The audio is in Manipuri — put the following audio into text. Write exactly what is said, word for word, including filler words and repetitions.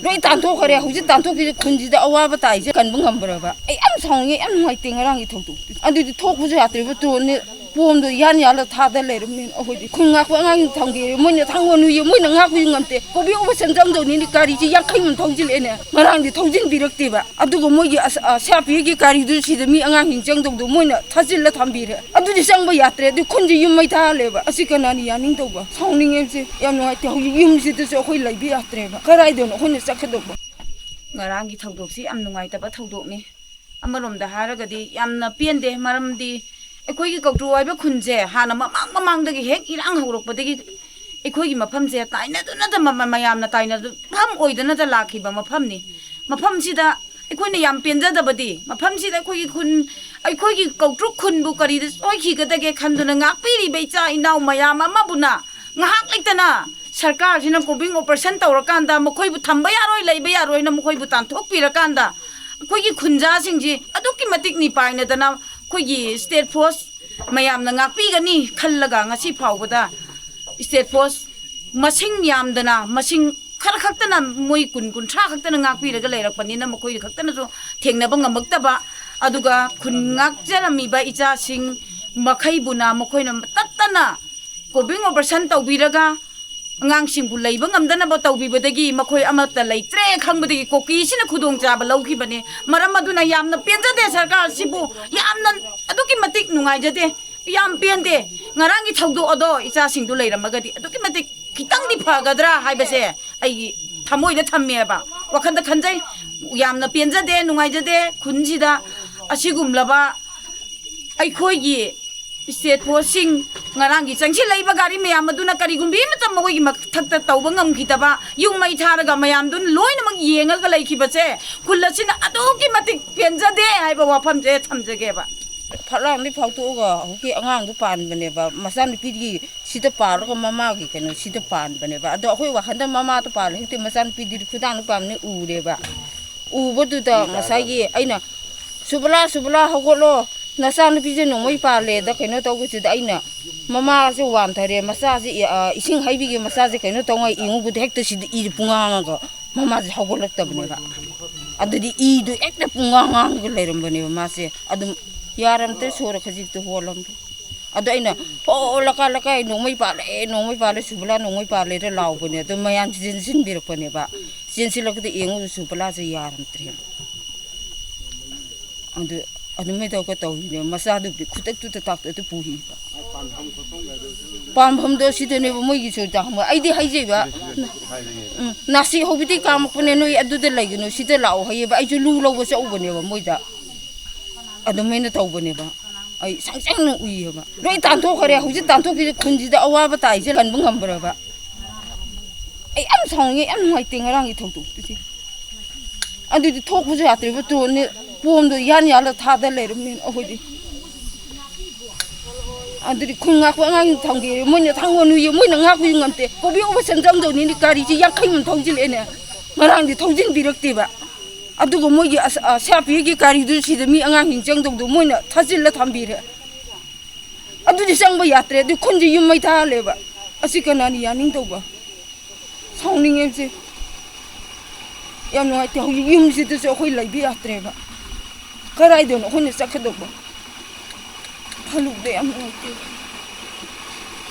ꯂꯣꯏ ꯇꯥꯟꯊꯣꯛꯈ꯭ꯔꯦ꯫ ꯍꯧꯖꯤꯛ ꯇꯥꯟꯊꯣꯛꯈꯤꯁꯦ ꯈꯨꯟꯁꯤꯗ ꯑꯋꯥꯕ ꯇꯥꯏꯁꯦ ꯀꯟꯕ ꯉꯝꯕ꯭ꯔꯕ? ꯑꯩ ꯌꯥꯝ ꯁꯥꯎꯅꯤꯡꯉꯦ, ꯌꯥꯝ ꯅꯨꯡꯉꯥꯏꯇꯦ ꯉꯔꯥꯡꯒꯤ ꯊꯧꯗꯣꯛꯇꯨ꯫ ꯑꯗꯨꯗꯤ ꯊꯣꯛꯄꯁꯨ ꯌꯥꯗ꯭ꯔꯤꯕ ꯇꯣꯟꯅꯤ꯫ ꯄꯣꯝꯗꯣ ꯌꯥꯟ ꯌꯥꯜꯂ ꯊꯥꯗ ꯂꯩꯔꯝꯃꯦ꯫ ꯑꯩꯈꯣꯏꯗꯤ ꯈꯨꯟ ꯉꯥꯛꯄ ꯑꯉꯥꯡꯁꯤꯡ ꯊꯝꯒꯦ, ꯃꯣꯏꯅ ꯊꯝꯒꯅꯨꯌꯦ, ꯃꯣꯏꯅ ꯉꯥꯛꯄꯁꯨ ꯉꯝꯗꯦ꯫ ꯀꯣꯕꯤ ꯑꯣꯄꯔꯦꯁꯟ ꯆꯪꯗꯧꯅꯤꯅ ꯒꯥꯔꯤꯁꯤ ꯌꯥꯡꯈꯩ ꯃꯨꯛ ꯊꯧꯖꯤꯜꯂꯛꯑꯦꯅꯦ꯫ ꯉꯔꯥꯡꯗꯤ ꯊꯧꯖꯤꯟꯕꯤꯔꯛꯇꯦꯕ꯫ ꯑꯗꯨꯒ ꯃꯣꯏꯒꯤ ꯑꯁ-, ꯑ, ꯁꯤ ꯑꯥꯔ ꯄꯤ ꯑꯦꯐꯀꯤ ꯒꯥꯔꯤꯗꯨ ꯁꯤꯗ ꯃꯤ ꯑꯉꯥꯡꯁꯤꯡ ꯆꯪꯗꯧꯗꯣ ꯃꯣꯏꯅ ꯊꯥꯖꯤꯜꯂ ꯊꯝꯕꯤꯔꯦ꯫ ꯑꯗꯨꯗꯤ ꯆꯪꯕ ꯌꯥꯗ꯭ꯔꯦ꯫ ꯑꯗꯨ ꯈꯨꯟꯁꯤ ꯌꯨꯝ ꯃꯩ ꯊꯥꯍꯜꯂꯦꯕ꯫ ꯑꯁꯤ ꯀꯅꯥꯅ ꯌꯥꯅꯤꯡꯗꯧꯕ? ꯁꯥꯎꯅꯤꯡꯉꯦ ꯁꯤ꯫ ꯌꯥꯝ ꯅꯨꯡꯉꯥꯏꯇꯦ꯫ ꯍꯧꯖꯤꯛ ꯌꯨꯝꯁꯤꯗꯁꯨ ꯑꯩꯈꯣꯏ ꯂꯩꯕ ꯌꯥꯗ꯭ꯔꯦꯕ꯫ ꯀꯗꯥꯏꯗꯅꯣ ꯑꯩꯈꯣꯏꯅ ꯆꯠꯀꯗꯧꯕ? ꯉꯔꯥꯡꯒꯤ ꯊꯧꯗꯣꯛꯁꯤ ꯌꯥꯝ ꯅꯨꯡꯉꯥꯏꯇꯕ ꯊꯧꯗꯣꯛꯅꯤ꯫ ꯑꯃꯔꯣꯝꯗ ꯍꯥꯏꯔꯒꯗꯤ ꯌꯥꯝꯅ ꯄꯦꯟꯗꯦ, ꯃꯔꯝꯗꯤ ꯑꯩꯈꯣꯏꯒꯤ ꯀꯧꯇ꯭ꯔꯨ ꯍꯥꯏꯕ ꯈꯨꯟꯁꯦ ꯍꯥꯟꯅ ꯃꯃꯥꯡ ꯃꯃꯥꯡꯗꯒꯤ ꯍꯦꯛ ꯏꯔꯥꯡ ꯍꯧꯔꯛꯄꯗꯒꯤ ꯑꯩꯈꯣꯏꯒꯤ ꯃꯐꯝꯁꯦ ꯇꯥꯏꯅꯗꯨꯅꯇ ꯃ-, ꯃ-, ꯃꯌꯥꯝꯅ ꯇꯥꯏꯅꯐꯝ ꯑꯣꯏꯗꯅꯇ ꯂꯥꯛꯈꯤꯕ ꯃꯐꯝꯅꯤ꯫ ꯃꯐꯝꯁꯤꯗ ꯑꯩꯈꯣꯏꯅ ꯌꯥꯝ ꯄꯦꯟꯖꯗꯕꯗꯤ, ꯃꯐꯝꯁꯤꯗ ꯑꯩꯈꯣꯏꯒꯤ ꯈꯨꯟ, ꯑꯩꯈꯣꯏꯒꯤ ꯀꯧꯇ꯭ꯔꯨꯛ ꯈꯨꯟꯕꯨ ꯀꯔꯤꯗ ꯁꯣꯏꯈꯤꯒꯗꯒꯦ ꯈꯟꯗꯨꯅ ꯉꯥꯛꯄꯤꯔꯤꯕ ꯏꯆꯥ ꯏꯅꯥꯎ ꯃꯌꯥꯝ ꯑꯃꯕꯨꯅ ꯉꯥꯏꯍꯥꯛ ꯂꯩꯇꯅ ꯁꯔꯀꯥꯔꯁꯤꯅ ꯀꯣꯕꯤꯡ ꯑꯣꯄꯔꯦꯁꯟ ꯇꯧꯔꯀꯥꯟꯗ ꯃꯈꯣꯏꯕꯨ ꯊꯝꯕ ꯌꯥꯔꯣꯏ, ꯂꯩꯕ ꯌꯥꯔꯣꯏꯅ ꯃꯈꯣꯏꯕꯨ ꯇꯥꯟꯊꯣꯛꯄꯤꯔꯀꯥꯟꯗ ꯑꯩꯈꯣꯏꯒꯤ ꯈꯨꯟꯖꯥꯁꯤꯡꯁꯤ ꯑꯗꯨꯛꯀꯤ ꯃꯇꯤꯛ ꯅꯤꯄꯥꯏꯅꯗꯅ ꯑꯩꯈꯣꯏꯒꯤ ꯁ꯭ꯇꯦꯠ ꯐꯣꯔꯁ ꯃꯌꯥꯝꯅ ꯉꯥꯛꯄꯤꯒꯅꯤ ꯈꯜꯂꯒ ꯉꯁꯤ ꯐꯥꯎꯕꯗ ꯁ꯭ꯇꯦꯠ ꯐꯣꯔꯁ ꯃꯁꯤꯡ ꯌꯥꯝꯗꯅ, ꯃꯁꯤꯡ ꯈꯔ ꯈꯛꯇꯅ, ꯃꯣꯏ ꯀꯨꯟ ꯀꯨꯟꯊ꯭ꯔꯥ ꯈꯛꯇꯅ ꯉꯥꯛꯄꯤꯔꯒ ꯂꯩꯔꯛꯄꯅꯤꯅ ꯃꯈꯣꯏ ꯈꯛꯇꯅꯁꯨ ꯊꯦꯡꯅꯕ ꯉꯝꯃꯛꯇꯕ, ꯑꯗꯨꯒ ꯈꯨꯟ ꯉꯥꯛꯆꯔꯝꯃꯤꯕ ꯏꯆꯥꯁꯤꯡ ꯃꯈꯩꯕꯨꯅ ꯃꯈꯣꯏꯅ ꯇꯠꯇꯅ ꯀꯣꯕꯤꯡ ꯑꯣꯄꯔꯦꯁꯟ ꯇꯧꯕꯤꯔꯒ ꯑꯉꯥꯡꯁꯤꯡꯕꯨ ꯂꯩꯕ ꯉꯝꯗꯅꯕ ꯇꯧꯕꯤꯕꯗꯒꯤ ꯃꯈꯣꯏ ꯑꯃꯠꯇ ꯂꯩꯇ꯭ꯔꯦ ꯈꯪꯕꯗꯒꯤ ꯀꯣꯀꯤꯁꯤꯅ ꯈꯨꯗꯣꯡꯆꯥꯕ ꯂꯧꯈꯤꯕꯅꯤ꯫ ꯃꯔꯝ ꯑꯗꯨꯅ ꯌꯥꯝꯅ ꯄꯦꯟꯖꯗꯦ ꯁꯔꯀꯥꯔꯁꯤꯕꯨ, ꯌꯥꯝꯅ ꯑꯗꯨꯛꯀꯤ ꯃꯇꯤꯛ ꯅꯨꯡꯉꯥꯏꯖꯗꯦ꯫ ꯌꯥꯝ ꯄꯦꯟꯗꯦ꯫ ꯉꯔꯥꯡꯒꯤ ꯊꯧꯗꯣꯛ ꯑꯗꯣ ꯏꯆꯥꯁꯤꯡꯗꯣ ꯂꯩꯔꯝꯃꯒꯗꯤ ꯑꯗꯨꯛꯀꯤ ꯃꯇꯤꯛ ꯈꯤꯇꯪꯗꯤ ꯐꯒꯗ꯭ꯔꯥ ꯍꯥꯏꯕꯁꯦ ꯑꯩꯒꯤ ꯊꯃꯣꯏꯗ ꯊꯝꯃꯦꯕ, ꯋꯥꯈꯜꯗ ꯈꯟꯖꯩ꯫ ꯌꯥꯝꯅ ꯄꯦꯟꯖꯗꯦ, ꯅꯨꯡꯉꯥꯏꯖꯗꯦ꯫ ꯈꯨꯟꯁꯤꯗ ꯑꯁꯤꯒꯨꯝꯂꯕ ꯑꯩꯈꯣꯏꯒꯤ ꯁ꯭ꯇꯦꯠ ꯐꯣꯔꯁꯁꯤꯡ, ꯉꯔꯥꯡꯒꯤ ꯆꯪꯁꯤꯜꯂꯛꯏꯕ ꯒꯥꯔꯤ ꯃꯌꯥꯝ ꯑꯗꯨꯅ ꯀꯔꯤꯒꯨꯝꯕꯤ ꯑꯃꯇ ꯃꯈꯣꯏꯒꯤ ꯃꯊꯛꯇ ꯇꯧꯕ ꯉꯝꯈꯤꯗꯕ, ꯌꯨꯝ ꯃꯩ ꯊꯥꯔꯒ ꯃꯌꯥꯝꯗꯨꯅ ꯂꯣꯏꯅꯃꯛ ꯌꯦꯡꯉꯒ ꯂꯩꯈꯤꯕꯁꯦ, ꯈꯨꯜ ꯑꯁꯤꯅ ꯑꯗꯨꯛꯀꯤ ꯃꯇꯤꯛ ꯄꯦꯟꯖꯗꯦ ꯍꯥꯏꯕ ꯋꯥꯐꯝꯁꯦ ꯊꯝꯖꯒꯦꯕ꯫ ꯐꯛꯂꯥꯡꯗꯤ ꯐꯥꯎꯊꯣꯛꯑꯒ ꯍꯧꯖꯤꯛꯀꯤ ꯑꯉꯥꯡꯗꯨ ꯄꯥꯟꯕꯅꯦꯕ, ꯃꯆꯥꯅꯨꯄꯤꯗꯤ ꯁꯤꯗ ꯄꯥꯜꯂꯒ ꯃꯃꯥꯒꯤ ꯀꯩꯅꯣ ꯁꯤꯗ ꯄꯥꯟꯕꯅꯦꯕ꯫ ꯑꯗꯣ ꯑꯩꯈꯣꯏ ꯋꯥꯈꯟꯗ ꯃꯃꯥꯗ ꯄꯥꯜꯂꯦ, ꯍꯧꯖꯤꯛꯇꯤ ꯃꯆꯥꯅꯨꯄꯤꯗꯨꯗꯤ ꯈꯨꯗꯥꯡꯗ ꯄꯥꯟꯕꯅꯤ ꯎꯔꯦꯕ꯫ ꯎꯕꯗꯨꯗ ꯉꯁꯥꯏꯒꯤ ꯑꯩꯅ, "ꯁꯨꯕꯂꯥ, ꯁꯨꯕꯂꯥ, ꯍꯧꯒꯠꯂꯣ, ꯅꯆꯥꯅꯨꯄꯤꯁꯦ ꯅꯣꯡꯃꯩ ꯄꯥꯜꯂꯦꯗ" ꯀꯩꯅꯣ ꯇꯧꯕꯁꯤꯗ ꯑꯩꯅ ꯃꯃꯥꯁꯦ ꯋꯥꯟꯊꯔꯦ, ꯃꯆꯥꯁꯦ, ꯑ, ꯏꯁꯤꯡ ꯍꯩꯕꯤꯒꯦ, ꯃꯆꯥꯁꯦ ꯀꯩꯅꯣ ꯇꯧꯉꯥꯏ ꯌꯦꯡꯉꯨꯕꯗ ꯍꯦꯛꯇ ꯁꯤꯗ ꯏꯁꯦ ꯄꯨꯡꯉꯥꯡꯉꯒ ꯃꯃꯥꯁꯦ ꯍꯧꯒꯠꯂꯛꯇꯕꯅꯦꯕ꯫ ꯑꯗꯨꯗꯤ ꯏꯗꯨ ꯍꯦꯛꯇ ꯄꯨꯡꯉꯥꯡ ꯉꯥꯡꯉꯒ ꯂꯩꯔꯝꯕꯅꯦꯕ ꯃꯥꯁꯦ꯫ ꯑꯗꯨꯝ ꯌꯥꯔꯝꯗ꯭ꯔꯦ, ꯁꯣꯔ ꯈꯖꯤꯛꯇ ꯍꯣꯜꯂꯝꯗ꯭ꯔꯦ꯫ ꯑꯗꯣ ꯑꯩꯅ, "ꯍꯣ, ꯂꯩꯀꯥ ꯂꯩꯀꯥꯏ ꯅꯣꯡꯃꯩ ꯄꯥꯜꯂꯛꯑꯦ, ꯅꯣꯡꯃꯩ ꯄꯥꯜꯂꯦ, ꯁꯨꯕꯂꯥ ꯅꯣꯡꯃꯩ ꯄꯥꯜꯂꯦꯗ" ꯂꯥꯎꯕꯅꯦ꯫ ꯑꯗꯣ ꯃꯌꯥꯝꯁꯤ ꯆꯦꯟꯁꯤꯟꯕꯤꯔꯛꯄꯅꯦꯕ꯫ ꯆꯦꯟꯁꯤꯜꯂꯛꯄꯗ ꯌꯦꯡꯉꯨ, ꯁꯨꯕꯂꯥꯁꯦ ꯌꯥꯔꯝꯗ꯭ꯔꯦꯕ꯫ ꯑꯗꯨ ꯑꯗꯨꯃꯥꯏꯅ ꯇꯧꯔꯒ ꯇꯧꯔꯤꯅꯦ꯫ ꯃꯆꯥꯗꯨꯕꯨꯗꯤ ꯈꯨꯗꯛꯇꯨꯗ ꯇꯥꯛꯇ ꯑꯗꯨ ꯄꯨꯈꯤꯕ꯫ ꯄꯥꯝꯐꯝꯗꯣ ꯁꯤꯗꯅꯦꯕ ꯃꯣꯏꯒꯤꯁꯨ ꯇꯥꯛ-, ꯑꯩꯗꯤ ꯍꯥꯏꯖꯩꯕ꯫ ꯎꯝ, ꯅꯥꯁꯤ ꯍꯧꯕꯗꯤ ꯀꯥꯝꯃꯛꯄꯅꯦ, ꯅꯣꯏ ꯑꯗꯨꯗ ꯂꯩꯒꯅꯨ, ꯁꯤꯗ ꯂꯥꯛꯑꯣ ꯍꯥꯏꯌꯦꯕ꯫ ꯑꯩꯁꯨ ꯂꯨ ꯂꯧꯕ ꯆꯠꯂꯨꯕꯅꯦꯕ ꯃꯣꯏꯗ꯫ ꯑꯗꯨꯃꯥꯏꯅ ꯇꯧꯕꯅꯦꯕ꯫ ꯑꯩ ꯁꯪ ꯁꯪꯅ ꯎꯏꯌꯦꯕ꯫ ꯂꯣꯏ ꯇꯥꯟꯊꯣꯛꯈ꯭ꯔꯦ꯫ ꯍꯧꯖꯤꯛ ꯇꯥꯟꯊꯣꯛꯈꯤꯁꯦ ꯈꯨꯟꯁꯤꯗ ꯑꯋꯥꯕ ꯇꯥꯏꯁꯦ ꯀꯟꯕ ꯉꯝꯕ꯭ꯔꯕ? ꯑꯩ ꯌꯥꯝ ꯁꯥꯎꯅꯤꯡꯉꯦ, ꯌꯥꯝ ꯅꯨꯡꯉꯥꯏꯇꯦ ꯉꯔꯥꯡꯒꯤ ꯊꯧꯗꯣꯛꯇꯨꯗꯤ꯫ ꯑꯗꯨꯗꯤ ꯊꯣꯛꯄꯁꯨ ꯌꯥꯗ꯭ꯔꯤꯕ ꯇꯣꯟꯅꯤ, ꯄꯣꯝꯗꯣ ꯌꯥꯟ ꯌꯥꯜꯂ ꯊꯥꯗ ꯂꯩꯔꯕꯅꯤꯅ ꯑꯩꯈꯣꯏꯗꯤ꯫ ꯑꯗꯨꯗꯤ ꯈꯨꯟ ꯉꯥꯛꯄ ꯑꯉꯥꯡꯁꯤꯡ ꯊꯝꯒꯦ, ꯃꯣꯏꯅ ꯊꯥꯡꯒꯣꯟ ꯅꯨꯏꯌꯦ, ꯃꯣꯏꯅ ꯉꯥꯛꯄꯁꯨ ꯉꯝꯗꯦ꯫ ꯀꯣꯕꯤ ꯑꯣꯄꯔꯦꯁꯟ ꯆꯪꯗꯧꯅꯤꯅꯦ, ꯒꯥꯔꯤꯁꯤ ꯌꯥꯡꯈꯩ ꯃꯨꯛ ꯊꯧꯖꯤꯜꯂꯛꯑꯦꯅꯦ꯫ ꯉꯔꯥꯡꯗꯤ ꯊꯧꯖꯤꯟꯕꯤꯔꯛꯇꯦꯕ꯫ ꯑꯗꯨꯒ ꯃꯣꯏꯒꯤ ꯑꯁ-, ꯑ, ꯁꯤ ꯑꯥꯔ ꯄꯤ ꯑꯦꯐꯀꯤ ꯒꯥꯔꯤꯗꯨ ꯁꯤꯗ ꯃꯤ ꯑꯉꯥꯡꯁꯤꯡ ꯆꯪꯗꯧꯗꯣ ꯃꯣꯏꯅ ꯊꯥꯖꯤꯜꯂ ꯊꯝꯕꯤꯔꯦ꯫ ꯑꯗꯨꯗꯤ ꯆꯪꯕ ꯌꯥꯗ꯭ꯔꯦ꯫ ꯑꯗꯨ ꯈꯨꯟꯁꯤ ꯌꯨꯝ ꯃꯩ ꯊꯥꯍꯜꯂꯦꯕ꯫ ꯑꯁꯤ ꯀꯅꯥꯅ ꯌꯥꯅꯤꯡꯗꯧꯕ? ꯁꯥꯎꯅꯤꯡꯉꯦ ꯏꯆꯦ꯫ ꯌꯥꯝ ꯅꯨꯡꯉꯥꯏꯇꯦ꯫ ꯍꯧꯖꯤꯛ ꯌꯨꯝꯁꯤꯗꯁꯨ ꯑꯩꯈꯣꯏ ꯂꯩꯕ ꯌꯥꯗ꯭ꯔꯦꯕ꯫ ꯀꯗꯥꯏꯗꯅꯣ ꯑꯩꯈꯣꯏꯅ ꯆꯠꯀꯗꯧꯕ? ꯈꯜꯂꯨꯕꯗ ꯌꯥꯝ ꯅꯨꯡꯉꯥꯏꯇꯦ꯫